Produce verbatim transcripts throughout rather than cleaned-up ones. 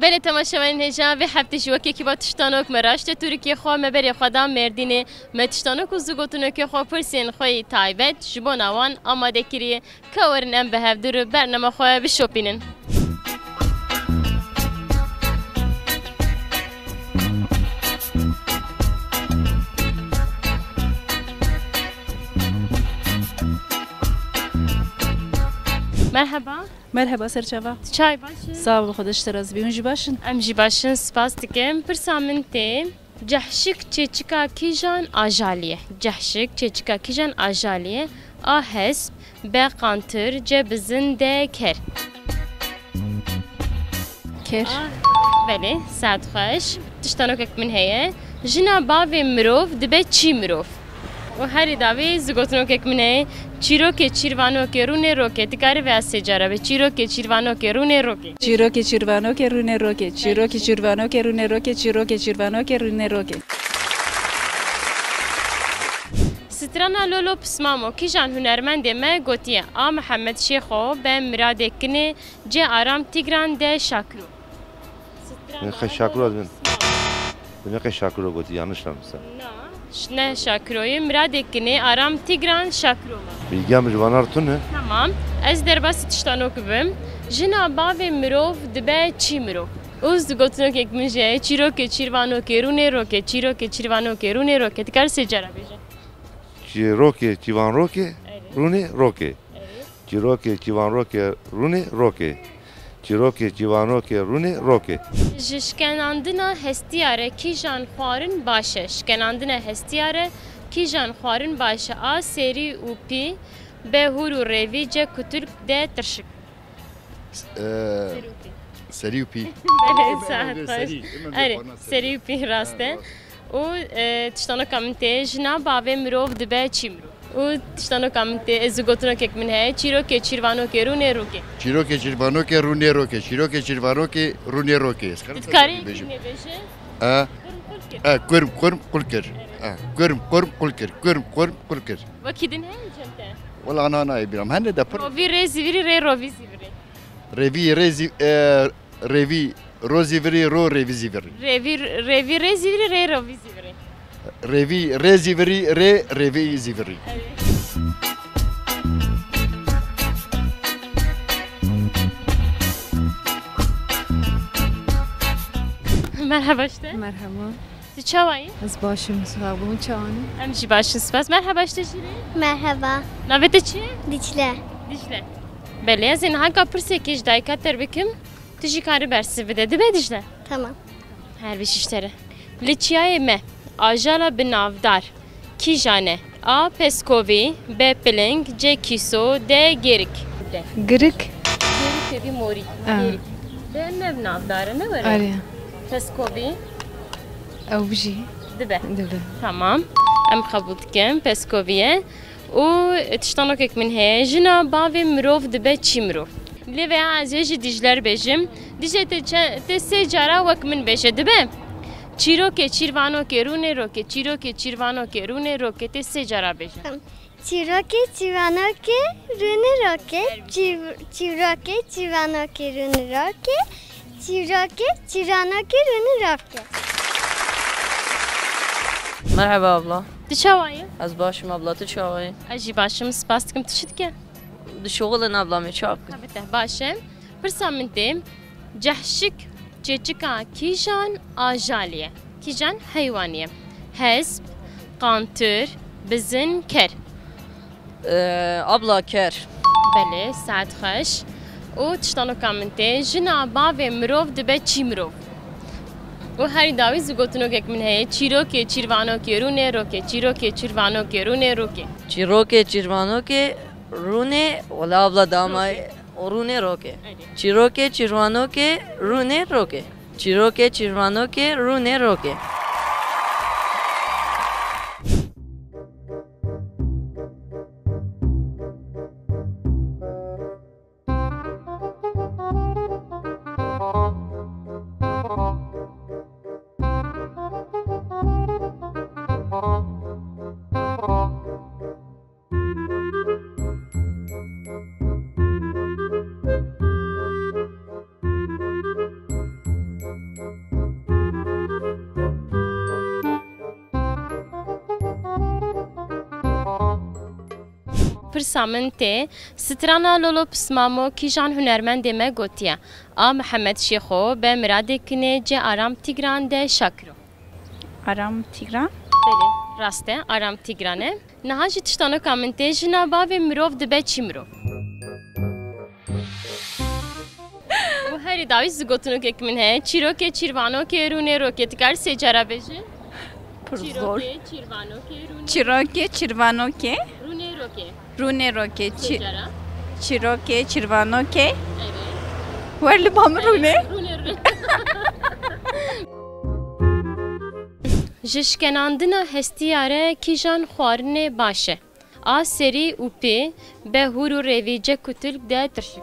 Belê temaşevanên hêja, vê heftê jî wekî kîva tiştanok me raşte Tirkiyê xwe, me berê xwe da Mêrdînê. Me tiştanok û zûgotinokê xwe, pirsên xwe yî taybet ji bona wan amade kiriye. Ka werin em bi hev dir bernama xwe bişopînin. Merheba. Merheba, serçava. Tu çay baş î? Sağ ol, Xwedê ji te razî be. Hûn jî baş in? Em jî baş in, spas dikim. Pirsa min tê, cehşik çêçika kîjan ajalî ye? Cehşik çêçika kîjan ajalî ye? A hesp, B qantir, C bizin, D ker. Ker. A, belê, saet xweş. Tiştanokek min heye. Jina bavê mirov dibe çî mirov? Û herî dawî zûgotinokek min heye. Çîrokê çîrvanokê rûnê rokê. Dikare vêya sê cara be. Çîrokê çîrvanokê rûnê rokê. Çîrokê çîrvanokê rûnê rokê. Çîrokê çîrvanokê rûnê rokê. Çîrokê çîrvanokê rûnê rokê. Strana Lolo Pismamo kîjan hunermendê me gotiye? A Mihemed Şêxo, B Miradê Kinê, C Aram Tîgran, D Şakiro. Min qey Şakiro dibin. Min qey Şakiro gotî, yanlış anlamışsın. Na, ş-, ne Şakiroyê, Miradê Kinê, Aram Tîgran, Şakiro me. Bilgiya min ji vanar tune. Tamam. Ez derbasî tiştanok bim. Jina bavê mirov dibe çî mirov? Û zûgotinokek min jî heye, çîrokê çîrvanokê rûnê rokê, çîrokê çîrvanokê rûnê rokê. Dikare sê cara bêje. Çîrokê çîvanrokê, erê, rûnê rokê. Erê. Çîrokê çîvanrokê rûnê rokê. Çîrokê çîvanokê rûnê rokê. Ji şkenandina hestiyare kîjan xwarin baş e? Şkenandina hestiyare kîjan xwarin baş e? A serî û pî, B hûr û rêvî, C kutilk, D tirşik. Ee, serî û pî. Belê, saet xweş. Serî, serî û pî rast e. Ha, rast. Û, e, tiştanoka min tê, jina bavê mirov dibe çî mirov? Û tiştanoka min tê, ez û gotinokek min heye, çîrokê çîrvanokê rûnê rokê. Çîrokê çîrvanokê rûnê rokê. Çîrokê çîrvanokê rûnê rokê. Tu dikarî bêjim. Bêje? E, kurm, kurm, kurm, qulkir. E, kurm, kurm, qulkir. Kurm, kurm, qulkir. Wekî din heye cem te? Wela ana nayê bîra min. Hene de pir. Rovî rê zîvirî rê rovî zîvirî. Rêvî rê zî-, e, rêvî ro zîvirî ro rêvî zîvirî. Rêvî, rêvî rê zîvirî rê rovî zîvirî. Rêvî rê zîvirî rê rêvî zîvirî. Evet. Merhaba işte. Merhaba. Tu çawa yî? Ez baş im, sağ olun, çawa ne? Em jî baş in, spas. Merhaba, ji te jî re. Merhaba. Navê te çi ye? Dicle. Dicle. Belê, ez ê niha ka pirsekê ji dayika te re bikim. Tu jî karî bersiv bide. Dibe Dicle? Tamam. Her bijî ji te re. Li çiyayê me, ajala bi navdar kîjan e? A peskovî, B piling, C kîso, D gêrik. Girik. Gêrik tevî morî. Ah. Gêrik. D ne bi navdar e, ne were? Arê. Peskovî. Ew bijî. Dibe. Dibe. Tamam. Em qebûl dikin. Peskovî ye. Û tiştanokek min heye. Jina bavê mirov dibe çî mirov? Lê veya ez ê ji Dicle re bêjim. Dicle, te çe-, te sê cara wek min bêje, dibe? Çîrokê çîrvanokê rûnê rokê. Çîrokê çîrvanokê rûnê rokê. Tê sê cara bêje. Tamam. Çîrokê çîrvanokê rûnê rokê. Çîv-, çîrokê çîrvanokê rûnê rokê. Çîrokê çîrvanokê rûnê rokê. Merhaba abla. Tu çawa yî? Ez baş im abla, tu çawa yî? Ez jî baş im, spas dikim. Tu çi dike? Dişoxilin abla, me çawa bikim? Ha, bite, baş e. Pirsa min tê, cehşik çêçika kîjan ajalî ye? Kîjan heywanî ye? Hesp, qantir, bizin, ker. Ee, abla, ker. Belê, saet xweş. Û tiştanoka min tê, jina bavê mirov dibe çî mirov? Û herî dawî zû gotinokek min heye, çîrokê çîrvanokê rûnê rokê, çîrokê çîrvanokê rûnê rokê. Çîrokê çîrvanokê rûnê, wela abla dama. Rokê. O rûnê rokê. Erê. Çîrokê çîrvanokê rûnê rokê. Çîrokê çîrvanokê rûnê rokê. Pirsa min tê, strana Lolo Pismamo kîjan hunermendê me gotiye? A. Mihemed Şêxo, B. Miradê Kinê, C. Aram Tîgran, D. Şakiro. Aram Tîgran? Belê, rast e, Aram Tîgran e. Niha jî tiştanoka min tê, jina bavê mirov dibe çî mirov? Û herî dawî zû gotinokek min heye. Çîrokê, çîrvanokê, rûnê rokê. Dikar sê cara bêjin? Pir zor. Çîrokê, çîrvanokê, rûnê Çîrokê, çîrvanokê. Rûnê rokê. Rûnê rokê. Sê Çî-, cara. Çîrokê, çîrvanokê. Evet. Wer li ba min rûnê. Rûnê rokê. Ji şkenandina hestiya re kîjan xwarinê baş e? A. Serî û pê, B. Hûr û rêvî, C. Kutilk, D. Tirşik.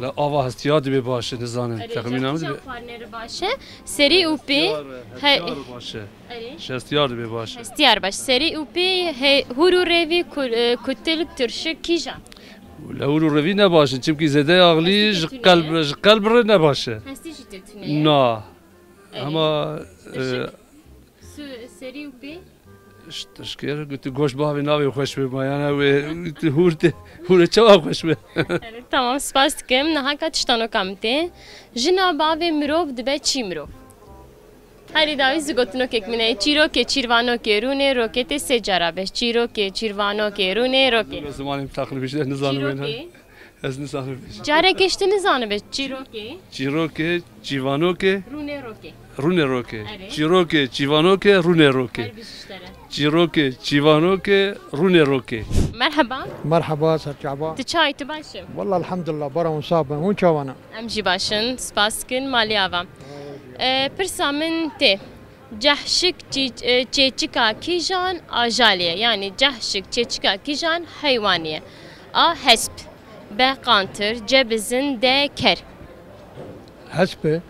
Le ava hestiya dibe baş e, nizanim. Erê, texmîna min dibe. Xwarinê re baş e. Serî û pê, hestiyar, he, hestiyar baş e. Erê. Ji hestiyar dibe baş e. Hestiyar baş. Serî û pê, he, hûr û rêvî, ku-, e, kutilk, tirşik, kîjan? Le hûr û rêvî ne baş in, çimkî zêde axlî ji qelb, ji qelb re ne baş e. Hestî jî tê tune ye. Na. Erê. Hema, e, tirşik. Su-, serî û pê? Ş-, tirşikê re gotu goş bavê navê xweş be, ma yana wê tu hûr te, hûr e çawa xweş be? Erê, tamam, spas dikim. Niha ka tiştanoka min tê. Jina bavê mirov dibe çî mirov? Herî dawî zû gotinokek min heye. Çîrokê, çîrvanokê, rûnê rokê, tê sê cara bêj. Çîrokê, çîrvanokê, rûnê rokê. Zimanê min teqrîbî ji nizanim wê ne. Çîrokê. Ez nizanim bêjim. Carekê ji tu nizanibe. Çîrokê. Çîrokê, çîvanokê. Rûnê rokê. Rûnê rokê. Erê. Çîrokê, çîvanokê, rûnê rokê. Her bijî ji te re. Çîrokê, çîvanokê, rûnê rokê. Merheba. Merheba, serçava. Tu çawa yî, tu baş î? Wallah elhamdulillah, bara hûn sax bin. Hûn çawa ne? Em jî baş in, spas dikin, malî ava. E, pirsa min tê. Cehşik çî-, e, çêçika kîjan ajalê ye? Yanî cehşik çêçika kîjan heywanê ye? A. Hesp. B. Qantir. C. Bizin. D. Ker. Hesp e.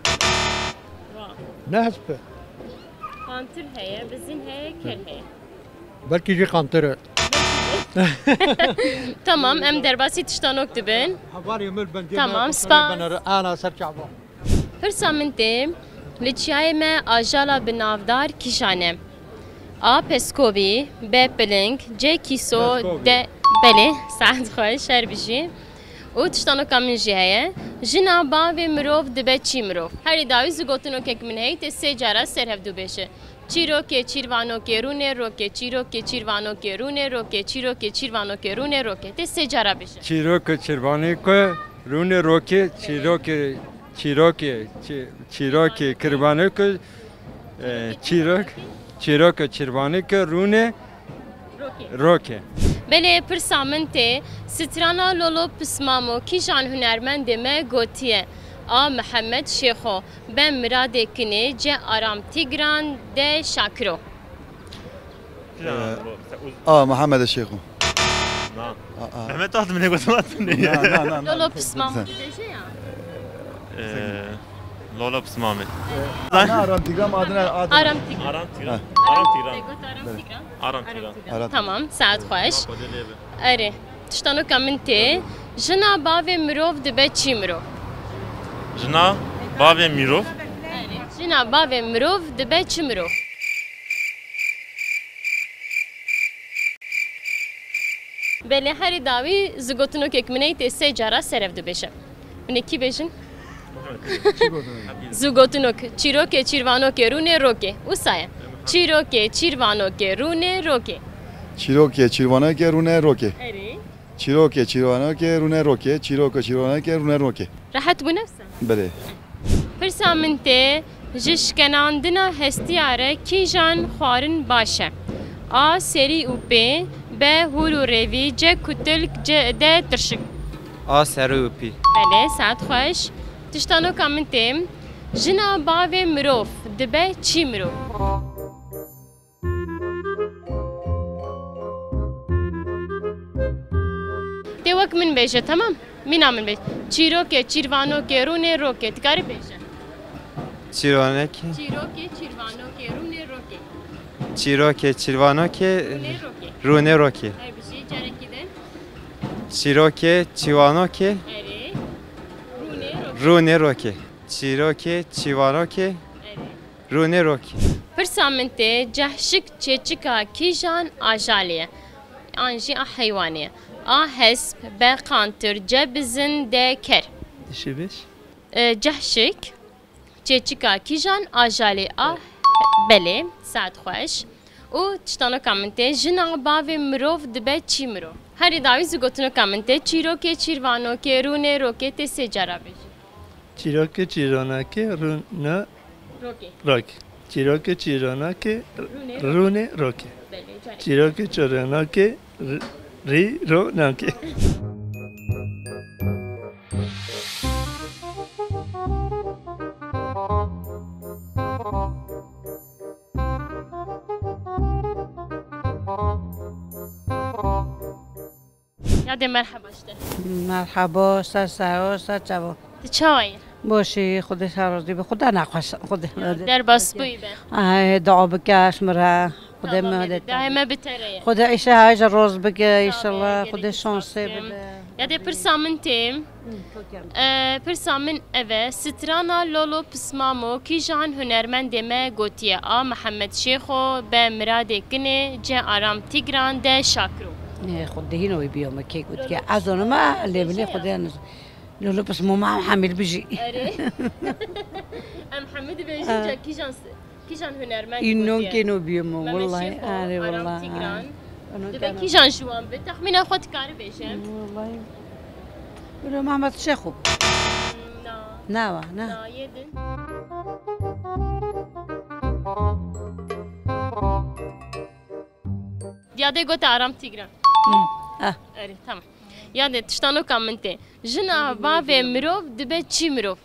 Ne hesp e? Qantir heye, bizin heye, ker heye. Belkî jî qantir e. Tamam, em derbasî tiştanok dibin. Hevalê min bendê me. Tamam, spas. Ana serçava. Pirsa min tê, li çiyayê me ajala bi navdar kîjan e? A. Peskovî, B. Piling, C. Kîso, Peskovî. D. Belê, saet xweş, her bijî. Û tiştanoka min jî heye. Jina bavê mirov dibe çî mirov? Herî dawî zû gotinokek min heye, tê sê cara ser hev dû bêje. Çîrokê, çîrvanokê, rûnê rokê, çîrokê, çîrvanokê, rûnê rokê, çîrokê, çîrvanokê, rûnê rokê. Tê sê cara bêje. Çîrokê, çîrvanokê, rûnê rokê, çîrokê, çîrokê, çî-, çîrokê, çîrvanokê, e, çîrok, çîrokê, çîrvanokê, rûnê rokê. Belê, pirsa min tê, strana Lolo Pismamo kîjan hunermendê me gotiye? A. Mihemed Şêxo, B. Miradê Kinê, C. Aram Tîgran, D. Şakiro. Ee, A. Mihemed Şêxo. Na. A, a. Mehmet Altın bile gotum attın diye. Na, na, na, na. Lolo Pismamo dibêje ya. Ee, Lolo Pismamê. Ana Aram Tîgran adına, adına. Aram Tîgran. Aram Tîgran. Ha. Aram Tîgran. Te got Aram Tîgran. Aram Tîgran. Aram. Tamam, saet xweş. Erê. Tiştanoka min tê. Jina bavê mirov dibe çî mirov? Jina bavê mirov? Erê. Jina bavê mirov dibe çi mirov? Belê, herî dawî zû gotinokek min ê tê sê cara ser hev dibêje. Hûn ê kî bêjin? Zû gotinok. Çîrokê, çîrvanokê, rûnê, rokê. Wisa ye. Çîrokê, çîrvanokê, rûnê, rokê. Çîrokê, çîrvanokê, rûnê, rokê. Erê. Çîrokê, çîrvanokê, rûnê, rokê. Çîrokê, çîrvanokê, rûnê, rokê. Rehet bû ne wisa? Belê. Pirsa min tê, ji şkenandina hestiya re kîjan xwarin baş e? A. Serî û pê, B. Hûr û rêvî, C. Kutilk, C. D. Tirşik. A. Serî û pê. Belê, saet xweş. Tiştanoka min tê, jina bavê mirov dibe çi mirov? Tê wek min bêje, temam? Mîna min bêje. Çîrokê, çîrvanokê, rûnê, rokê. Dikarî bêje. Çîrvanokê. Çîrokê, çîrvanokê, rûnê, rokê. Çîrokê, çîrvanokê, rûnê, rokê. Rûnê, rokê. Her bijî, carekî din. Çîrokê, çîwanokê. Erê. Rûnê, rokê. Rûnê, rokê. Çîrokê, çîvanokê. Erê. Rûnê rokê. Pirsa Pirsa min tê, cehşik çêçika kîjan ajalê ye? An jî a heywanê ye? A hesp, B qantir, C bizin, D ker. Dişi beş. E, cehşik çêçika kîjan ajalê? A, belê, saet xweş. Û tiştanoka min tê, jina bavê mirov dibe çî mirov? Herî dawî zû gotinoka min tê, çîrokê, çîrvanokê, rûnê, rokê, tê sê cara bêjî. Çîrokê, çîronakê, rûne, Rokê. Rok. Çîrokê, çîronakê, Rûnê, rok. Rûnê, rokê. Belê, carê. Çîrokê, çîronakê, r-, rî, ro, nakê. Yadê, merheba ji te. Merheba, ser sağ ol, ser çavo. Tu çawa yî? Boşî, Xwedê ser razî be. Xwedê nexweş, Xwedê. Ya, derbas bûyî be. Ay, dua bike ji min re. Xwedê Tamam, me yadê, de dua me bi te re ye. Xwedê îşe haj roz bike, Sağ ol, inşallah. Gelek Xwedê spas şansê kim. Bide. Yadê, pirsa min tê. Hı, çok yanlış. Ee, pirsa min ev e, strana Lolo Pismamo kîjan hunermendê me gotiye? A Mihemed Şêxo, B Miradê Kinê, C Aram Tîgran, D Şakiro. Ê, Xwedê hîn wî biyo me kê gotiye. Lolo Ez onu ma Pismamo lê bile bêje ya. Xwedê niz. Lolo Pismamo em hemî bijî. Erê. Em hemî dibêjin Ha. ca kîjan s-, Kîjan hunermend Înon gotiye? Kêno bîyo min, Mehmet wellahî, Şêxo, arê, Aram wellahî, Tîgran. Arê. Onu Dibe kêno. Kîjan ji wan bi? Texmîna xwe dikare bêje? Wellahî. Wilo Mehmet Şêxo. Na. Na wa, na. Na, yê din. Diyadê gote Aram Tîgran. Hı. Ah. Erê, tamam. Yadê, tiştanoka min tê. Jina bavê mirov dibe çî mirov?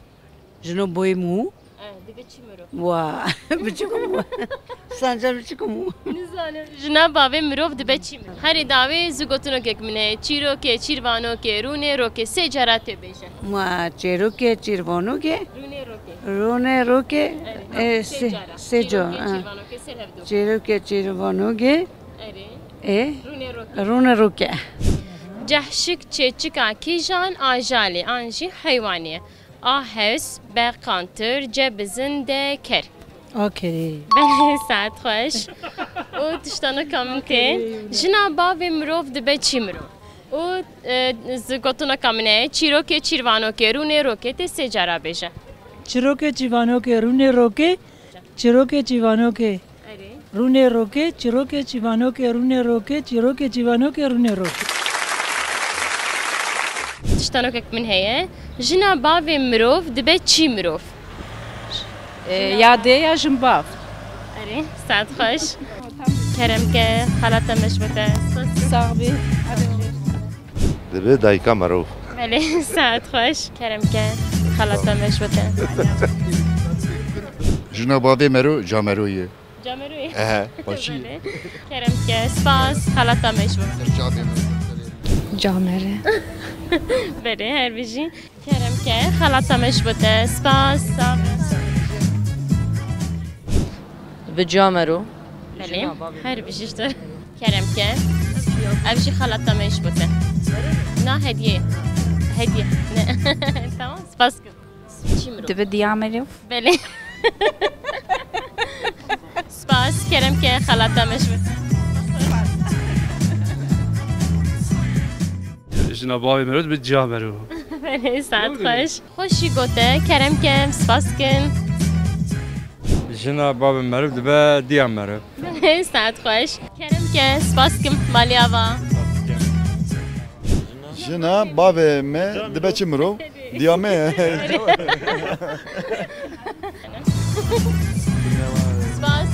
Jino boyê mû. Eh, dibe çi mirov? Wa, bi çi ku mû? Sence bi çi ku mû? Nizanim. Jina bavê mirov dibe çi mirov? Herî dawî zû gotinokek min heye. Çîrokê, çîrvanokê, rûnê, rokê. Sê cara tê bêje. Ma çêrokê, çîrvanokê. Rûnê, rokê. Rûnê, rokê. Erê, E, tamam. Sê se-, cara. Sê cara, Çîrokê, ha. Çîrvanokê, ser hevdu. Çêrokê, çîrvanokê. Erê. E? Rûnê, rokê. Rûnê, rokê. Cehşik çêçika kîjan ajalê an jî heywanê ye? A hesp, B qantir, C bizin, D ker. A kerê. Belê, saet xweş. Û tiştanoka min tê. Jina bavê mirov dibe çi mirov? Û, e, zi-, gotineka min e, çîrokê, çîrvanokê, rûnê, rokê, tê sê cara bêje. Çîrokê, çîrvanokê, rûnê, rokê. Çîrokê, çîrvanokê. Erê. Rûnê, rokê, çîrokê, çîrvanokê, rûnê, rokê, çîrokê, çîrvanokê, rûnê, rokê. Tiştanokek min heye. Jina bavê mirov dibe çi mirov? E, ya dê ya jinbav. Erê, saet xweş. Kerem ke, xelata me ji bo te. Sax bî. Dibe dayika mirov. Belê, saet xweş. Kerem ke, xelata me ji bo te. Jina bavê mero, camero ye. Cameroyê. Ehe, başî. Belê. Kerem ke, spas, xelata me ji bo. Camere. Belê, her bijî. Kerem ke, xelata me ji bo te. Spas, sax be. Bi camero. Belê, her bijî ji te. Kerem ke. Ev jî xelata me ji bo te. Na hediye. Hediye. Ne. Tamam, spas. Çi mirov? Dibe diya mirov. Belê. Spas, kerem ke, xelata me ji bo te. Jina bavê mero dibe diya mero. Belê, saet xweş. Xweşî gote, kerem ke, spas kin. Jina bavê mero dibe diya mero. Belê, saet xweş. Kerem ke, spas kim, malî ava. Jina bavê me dibe çi mirov? Diya me ye. Spas.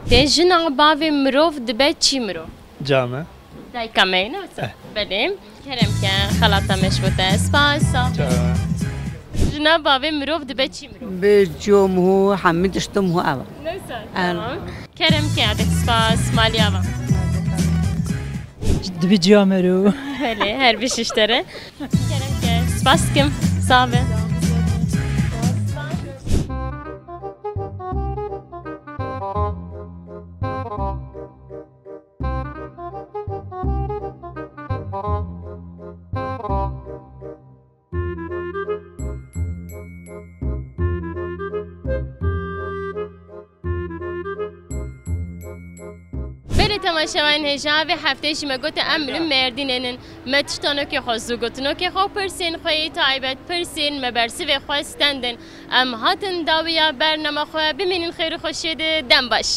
Tê jina bavê mirov dibe çi mirov? Came. Dayika me ne wisa? Eh. Belê. Kerem ke, xelata me ji bo te. Spas. Sağ ol. Jina bavê mirov dibe çi mirov? Bi com hû, hemî tiştim hû ava. Neyse, tamam. Kerem ke, hadi spas, malî ava. Dibe ciya mero. Belê, her bijî ji te re. Kerem ke, spas kim, sax be. Lê temaşevanên hêja, vê hefteyê jî me gote em li Mêrdînê nin. Me tiştanokê xwe zû gotinokê xwe û pirsên xwe yê taybet, pirsên me bersivê xwe stendin. Em hatin dawiya bernama xwe, bimînin xêr û xweşiyê de, dem baş.